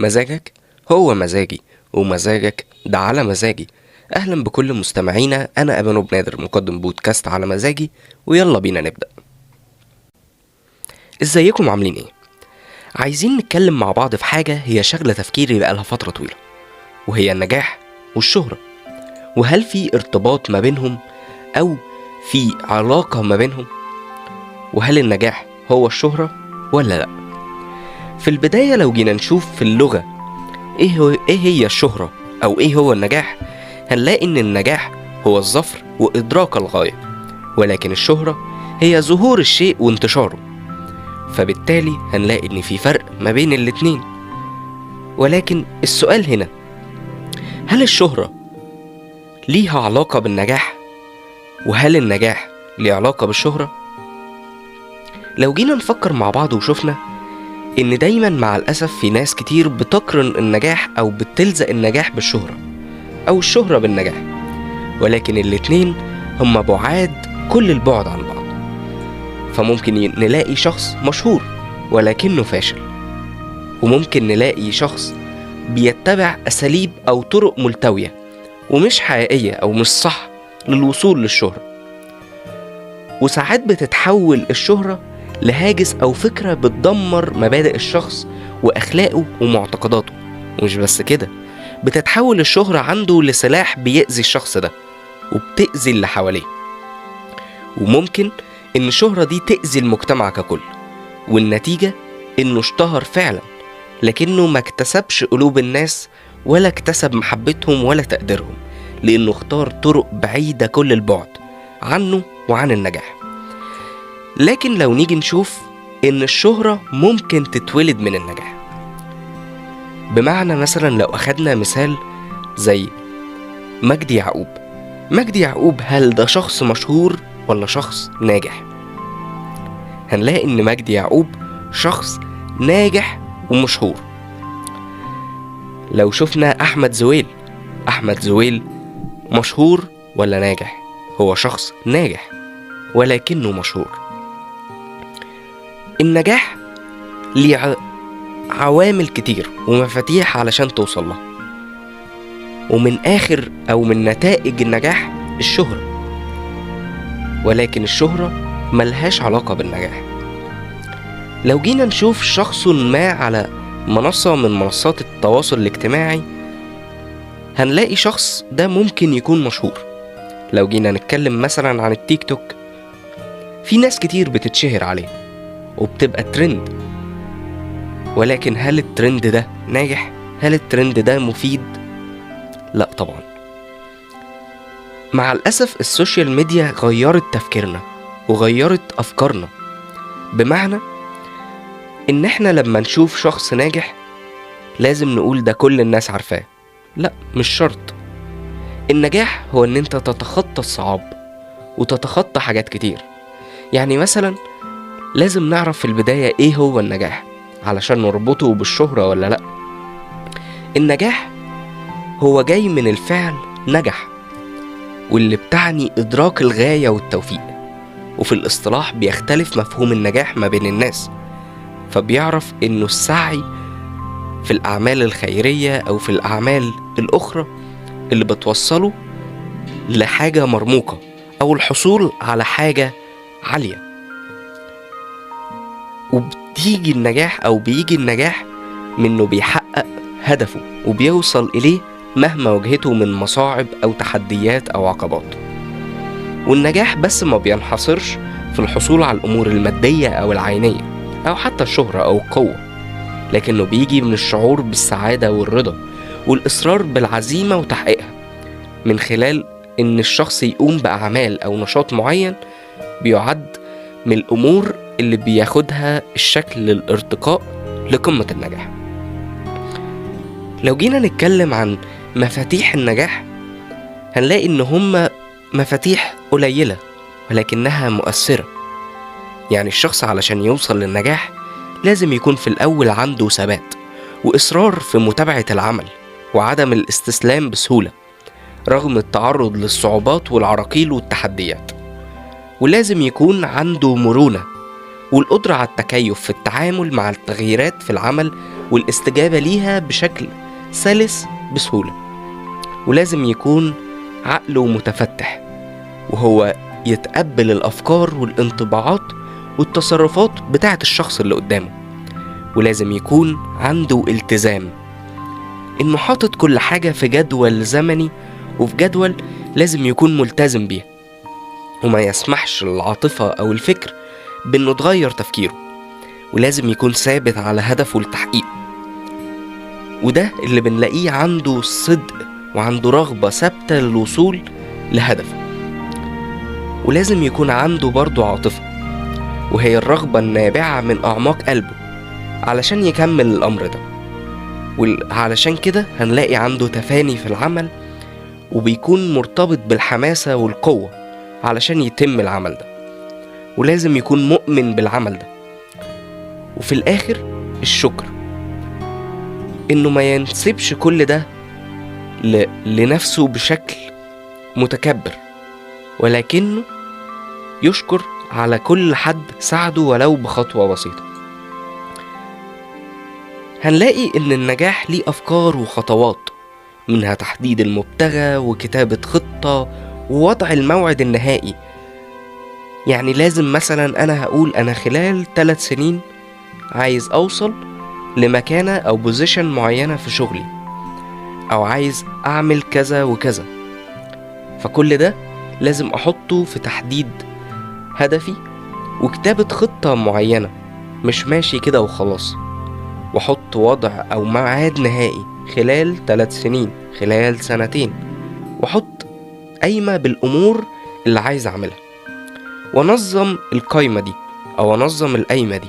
مزاجك هو مزاجي ومزاجك ده على مزاجي. اهلا بكل مستمعينا، انا ابانوب نادر مقدم بودكاست على مزاجي، ويلا بينا نبدأ. ازيكم عاملين ايه؟ عايزين نتكلم مع بعض في حاجة هي شغلة تفكيري بقالها فترة طويلة، وهي النجاح والشهرة، وهل في ارتباط ما بينهم او في علاقة ما بينهم، وهل النجاح هو الشهرة ولا لا؟ في البداية لو جينا نشوف في اللغة ايه هي الشهرة او ايه هو النجاح، هنلاقي ان النجاح هو الظفر وادراك الغاية، ولكن الشهرة هي ظهور الشيء وانتشاره، فبالتالي هنلاقي ان في فرق ما بين الاتنين. ولكن السؤال هنا، هل الشهرة ليها علاقة بالنجاح؟ وهل النجاح ليه علاقة بالشهرة؟ لو جينا نفكر مع بعض وشوفنا إن دايما مع الأسف في ناس كتير بتقرن النجاح أو بتلزق النجاح بالشهرة أو الشهرة بالنجاح، ولكن الاتنين هما بعاد كل البعد عن بعض. فممكن نلاقي شخص مشهور ولكنه فاشل، وممكن نلاقي شخص بيتبع أساليب أو طرق ملتوية ومش حقيقية أو مش صح للوصول للشهرة. وساعات بتتحول الشهرة لهاجس أو فكرة بتدمر مبادئ الشخص وأخلاقه ومعتقداته، ومش بس كده، بتتحول الشهرة عنده لسلاح بيأذي الشخص ده وبتأذي اللي حواليه، وممكن إن الشهرة دي تأذي المجتمع ككل، والنتيجة إنه اشتهر فعلا لكنه ما اكتسبش قلوب الناس ولا اكتسب محبتهم ولا تقديرهم، لأنه اختار طرق بعيدة كل البعد عنه وعن النجاح. لكن لو نيجي نشوف إن الشهرة ممكن تتولد من النجاح، بمعنى مثلا لو أخدنا مثال زي مجدي يعقوب. مجدي يعقوب هل ده شخص مشهور ولا شخص ناجح؟ هنلاقي إن مجدي يعقوب شخص ناجح ومشهور. لو شفنا أحمد زويل، أحمد زويل مشهور ولا ناجح؟ هو شخص ناجح ولكنه مشهور. النجاح ليه عوامل كتير ومفاتيح علشان توصل لها، ومن آخر أو من نتائج النجاح الشهرة، ولكن الشهرة ملهاش علاقة بالنجاح. لو جينا نشوف شخص ما على منصة من منصات التواصل الاجتماعي، هنلاقي شخص ده ممكن يكون مشهور. لو جينا نتكلم مثلا عن التيك توك، في ناس كتير بتتشهر عليه وبتبقى ترند، ولكن هل الترند ده ناجح؟ هل الترند ده مفيد؟ لا طبعا. مع الأسف ال social media غيرت تفكيرنا وغيرت أفكارنا، بمعنى إن احنا لما نشوف شخص ناجح لازم نقول ده كل الناس عارفاه. لا، مش شرط. النجاح هو إن انت تتخطى الصعاب وتتخطى حاجات كتير. يعني مثلا لازم نعرف في البداية ايه هو النجاح علشان نربطه بالشهرة ولا لا. النجاح هو جاي من الفعل نجح، واللي بتعني إدراك الغاية والتوفيق. وفي الاصطلاح بيختلف مفهوم النجاح ما بين الناس، فبيعرف إنه السعي في الأعمال الخيرية أو في الأعمال الأخرى اللي بتوصله لحاجة مرموقة أو الحصول على حاجة عالية. وبتيجي النجاح أو بيجي النجاح منه بيحقق هدفه وبيوصل إليه مهما واجهته من مصاعب أو تحديات أو عقبات. والنجاح بس ما بينحصرش في الحصول على الأمور المادية أو العينية أو حتى الشهرة أو القوة، لكنه بيجي من الشعور بالسعادة والرضا والإصرار بالعزيمة وتحقيقها، من خلال إن الشخص يقوم بأعمال أو نشاط معين بيعد من الأمور اللي بياخدها الشكل للارتقاء لقمة النجاح. لو جينا نتكلم عن مفاتيح النجاح، هنلاقي إن هما مفاتيح قليلة ولكنها مؤثرة. يعني الشخص علشان يوصل للنجاح لازم يكون في الأول عنده ثبات وإصرار في متابعة العمل وعدم الاستسلام بسهولة رغم التعرض للصعوبات والعراقيل والتحديات، ولازم يكون عنده مرونة والقدرة على التكيف في التعامل مع التغييرات في العمل والاستجابة ليها بشكل سلس بسهولة. ولازم يكون عقله متفتح، وهو يتقبل الأفكار والانطباعات والتصرفات بتاعة الشخص اللي قدامه. ولازم يكون عنده التزام، إنه حاطط كل حاجة في جدول زمني وفي جدول لازم يكون ملتزم بيه، وما يسمحش للعاطفة أو الفكر بإنه تغير تفكيره. ولازم يكون ثابت على هدفه لتحقيقه، وده اللي بنلاقيه عنده صدق وعنده رغبة ثابتة للوصول لهدفه. ولازم يكون عنده برضه عاطفة، وهي الرغبة النابعة من أعماق قلبه علشان يكمل الأمر ده. وعلشان كده هنلاقي عنده تفاني في العمل، وبيكون مرتبط بالحماسة والقوة علشان يتم العمل ده. ولازم يكون مؤمن بالعمل ده. وفي الآخر الشكر، إنه ما ينسبش كل ده لنفسه بشكل متكبر، ولكنه يشكر على كل حد ساعده ولو بخطوة بسيطة. هنلاقي إن النجاح ليه أفكار وخطوات، منها تحديد المبتغى وكتابة خطة ووضع الموعد النهائي. يعني لازم مثلا أنا هقول أنا خلال 3 سنين عايز أوصل لمكانة أو position معينة في شغلي، أو عايز أعمل كذا وكذا. فكل ده لازم أحطه في تحديد هدفي وكتابة خطة معينة، مش ماشي كده وخلاص. وأحط وضع أو ميعاد نهائي خلال 3 سنين، خلال 2 سنين، وأحط قايمة بالأمور اللي عايز أعملها، وأنظم القايمة دي أو أنظم القايمة دي،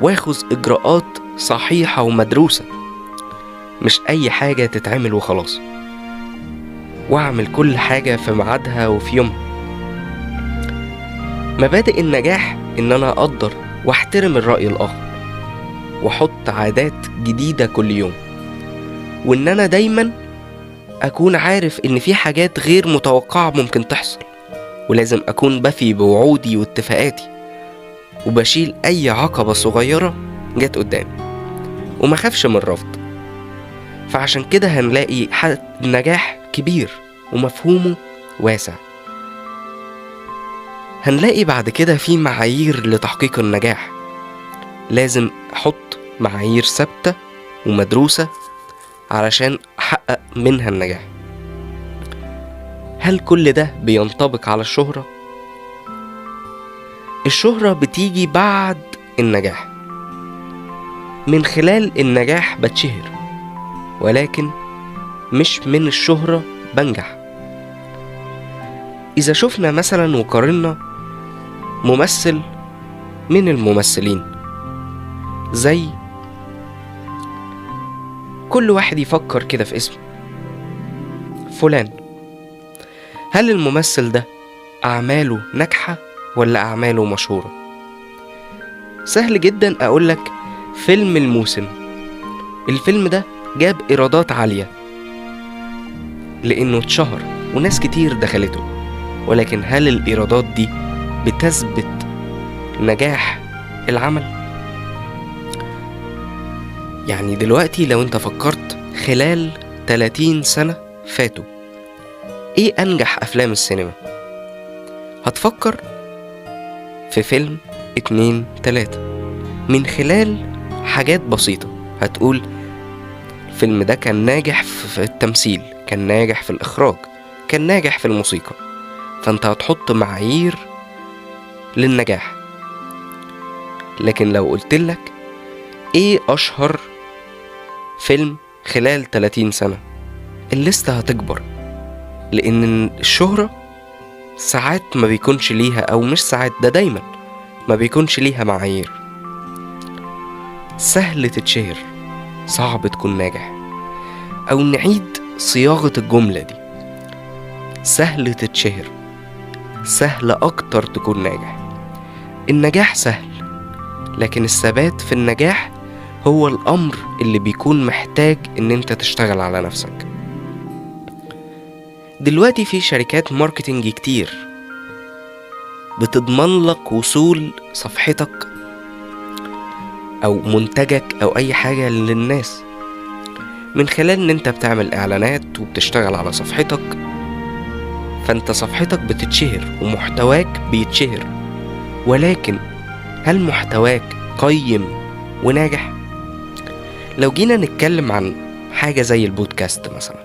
وأخذ إجراءات صحيحة ومدروسة، مش أي حاجة تتعمل وخلاص، وأعمل كل حاجة في ميعادها وفي يومها. مبادئ النجاح إن أنا أقدر وأحترم الرأي الآخر، وأحط عادات جديدة كل يوم، وإن أنا دايما أكون عارف إن في حاجات غير متوقعة ممكن تحصل، ولازم أكون بفي بوعودي واتفاقاتي، وبشيل أي عقبة صغيرة جت قدامي، وما خافش من الرفض. فعشان كده هنلاقي نجاح كبير ومفهومه واسع. هنلاقي بعد كده في معايير لتحقيق النجاح. لازم أحط معايير ثابتة ومدروسة علشان أحقق منها النجاح. هل كل ده بينطبق على الشهرة؟ الشهرة بتيجي بعد النجاح. من خلال النجاح بتشهر، ولكن مش من الشهرة بنجح. إذا شفنا مثلا وقارنا ممثل من الممثلين، زي كل واحد يفكر كده في اسمه فلان، هل الممثل ده أعماله ناجحة ولا أعماله مشهورة؟ سهل جدا أقولك فيلم الموسم، الفيلم ده جاب إيرادات عالية لأنه اتشهر وناس كتير دخلته، ولكن هل الإيرادات دي بتثبت نجاح العمل؟ يعني دلوقتي لو انت فكرت خلال 30 سنة فاتوا ايه انجح افلام السينما، هتفكر في فيلم 2 3 من خلال حاجات بسيطة. هتقول الفيلم ده كان ناجح في التمثيل، كان ناجح في الإخراج، كان ناجح في الموسيقى. فانت هتحط معايير للنجاح. لكن لو قلتلك ايه اشهر فيلم خلال 30 سنة، الليستة هتكبر، لان الشهرة ساعات ما بيكونش ليها، او مش ساعات، ده دايما ما بيكونش ليها معايير. سهل تتشهر، صعب تكون ناجح. او نعيد صياغة الجملة دي، سهل تتشهر، سهل اكتر تكون ناجح. النجاح سهل، لكن الثبات في النجاح هو الأمر اللي بيكون محتاج إن أنت تشتغل على نفسك. دلوقتي في شركات marketing كتير بتضمن لك وصول صفحتك او منتجك او اي حاجة للناس، من خلال ان انت بتعمل اعلانات وبتشتغل على صفحتك، فانت صفحتك بتتشهر ومحتواك بيتشهر. ولكن هل محتواك قيم وناجح؟ لو جينا نتكلم عن حاجة زي البودكاست مثلا،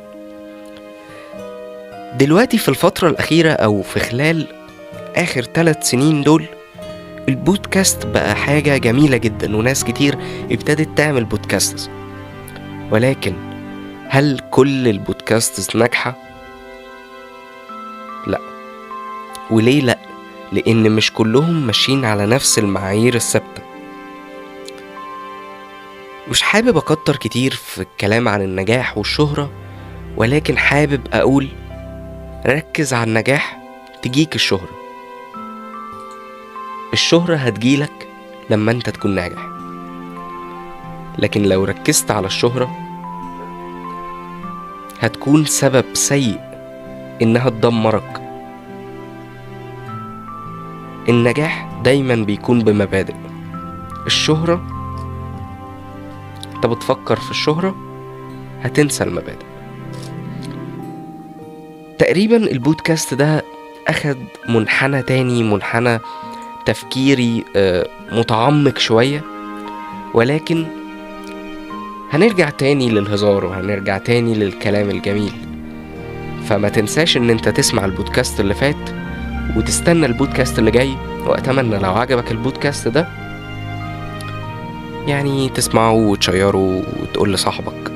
دلوقتي في الفترة الأخيرة أو في خلال آخر 3 سنين دول، البودكاست بقى حاجة جميلة جدا وناس كتير ابتدت تعمل بودكاست. ولكن هل كل البودكاست ناجحة؟ لا. وليه لا؟ لأن مش كلهم ماشيين على نفس المعايير الثابتة. مش حابب أكتر كتير في الكلام عن النجاح والشهرة، ولكن حابب أقول ركز على النجاح تجيك الشهرة. الشهرة هتجيلك لما انت تكون ناجح، لكن لو ركزت على الشهرة هتكون سبب سيء انها تدمرك. النجاح دايما بيكون بمبادئ. الشهرة انت بتفكر في الشهرة هتنسى المبادئ. تقريبا البودكاست ده اخد منحنى تاني، منحنى تفكيري متعمق شوية، ولكن هنرجع تاني للهزار وهنرجع تاني للكلام الجميل. فما تنساش ان انت تسمع البودكاست اللي فات وتستنى البودكاست اللي جاي. واتمنى لو عجبك البودكاست ده يعني تسمعه وتشيره وتقول لصاحبك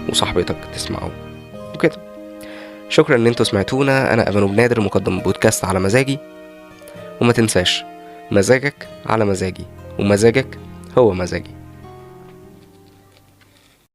وصاحبتك تسمعه وكده. شكرا ان انتوا سمعتونا. انا أبانوب نادر، مقدم بودكاست على مزاجي. وما تنساش مزاجك على مزاجي، ومزاجك هو مزاجي.